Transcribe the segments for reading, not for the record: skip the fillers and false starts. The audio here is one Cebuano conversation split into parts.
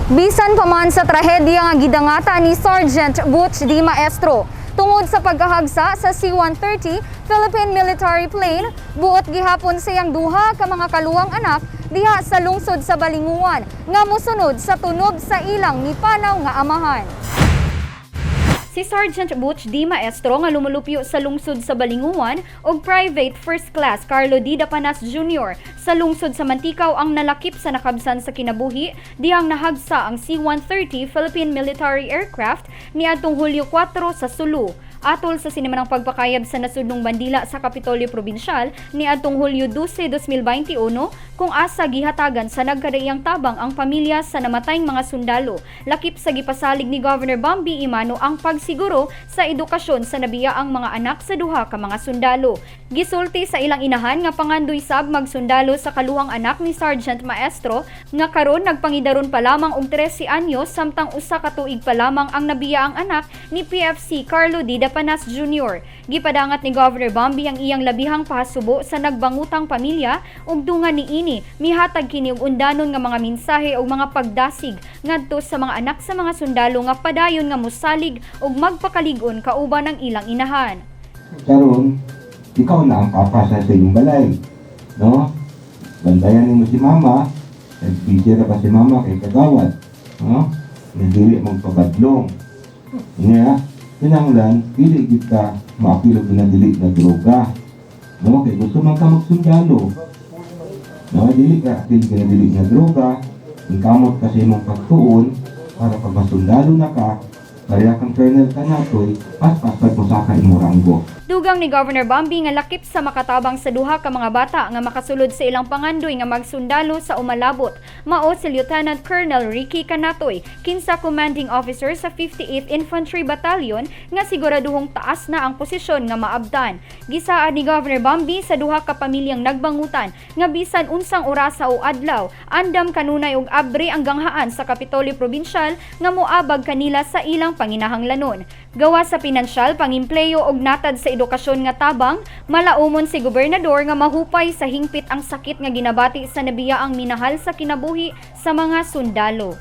Bisan pa man sa trahedya nga gidangatan ni Sergeant Butch D. Maestro tungod sa pagkahagsa sa C-130 Philippine Military Plane, buot gihapon sa iyang duha ka mga kaluwang anak diha sa lungsod sa Balinguan nga mosunod sa tunob sa ilang mipanaw nga amahan. Si Sergeant Butch D. Maestro nga lumulupyo sa lungsod sa Balinguan ug Private First Class Carlo D. Dapanas Jr. sa lungsod sa Manticao ang nalakip sa nakabsan sa kinabuhi dihang nahagsa ang C-130 Philippine Military Aircraft niadtong Hulyo 4 sa Sulu. Atol sa sinimanang pagpakayab sa nasudnong bandila sa Kapitolyo Probinsyal niadtong Hulyo 12, 2021, kung asa gihatagan sa nagkadaiyang tabang ang pamilya sa namatayng mga sundalo. Lakip sa gipasalig ni Governor Bambi Emano ang pagsiguro sa edukasyon sa nabiyaang mga anak sa duha ka mga sundalo. Gisulti sa ilang inahan nga pangandoy sab magsundalo sa kaluhang anak ni Sergeant Maestro nga karon nagpangidaron pa lamang og 13 anyos, samtang 1 ka tuig pa lamang ang nabiyaang anak ni PFC Carlo D. Dapanas Jr. Gipadangat ni Governor Bambi ang iyang labihang pahasubo sa nagbangutang pamilya ug dungan niini mihatag kini og undanon nga mga mensahe ug mga pagdasig ngadto sa mga anak sa mga sundalo nga padayon nga mosalig ug magpakalig-on kauban ang ilang inahan. Karon, ikaw na ang papa sa inyong balay. No? Bantayan nimo si mama, nag-busy ra pa si mama kay kagawad. No? Nga dili magpabadlong. Nga, kinahanglan, dili gid ka maapil og ginadili na droga. No? Kay gusto man ka magsundalo. No? Dili ka apil ginadili nga droga, kamot ka sa imong pagtuon, para pag masundalo na ka, pareha kang Colonel Kanatoy, paspas pag mosaka imong ranggo. Dugang ni Governor Bambi nga lakip sa makatabang sa duha ka mga bata nga makasulod sa ilang pangandoy nga magsundalo sa umalabot, mao si Lieutenant Colonel Ricky Canatoy, kinsa commanding officer sa 58th Infantry Battalion nga siguraduhong taas na ang posisyon nga maabtan. Gisaad ni Governor Bambi sa duha ka pamilyang nagbangutan nga bisan unsang orasa o adlaw, andam kanunay og abre ang ganghaan sa Kapitolyo Probinsyal nga moabag kanila sa ilang panginahanglanon. Gawa sa pinansyal, pangimpleyo og natad sa edukasyon nga tabang, malaumon si gobernador nga mahupay sa hingpit ang sakit nga ginabati sa nabiyaang minahal sa kinabuhi sa mga sundalo.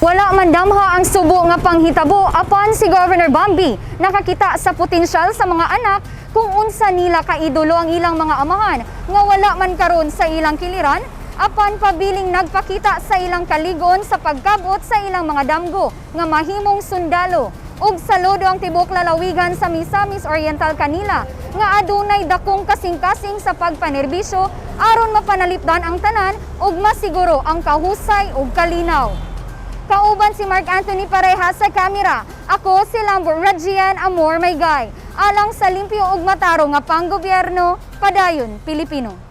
Wala man damha ang subo nga panghitabo, apan si Governor Bambi nakakita sa potensyal sa mga anak kung unsa nila kaidolo ang ilang mga amahan nga wala man karon sa ilang kiliran, apan pabiling nagpakita sa ilang kaligon sa pagkabot sa ilang mga damgo nga mahimong sundalo. Ug saludo ang tibok lalawigan sa Misamis Oriental kanila nga adunay dakong kasing-kasing sa pagpanerbisyo aron mapanalipdan ang tanan ug masiguro ang kahusay ug kalinaw. Kauban si Mark Anthony Pareja sa kamera. Ako si Lambo Rajian Amor Maygay. Alang sa limpyo ug matarong nga panggobyerno, padayon Pilipino.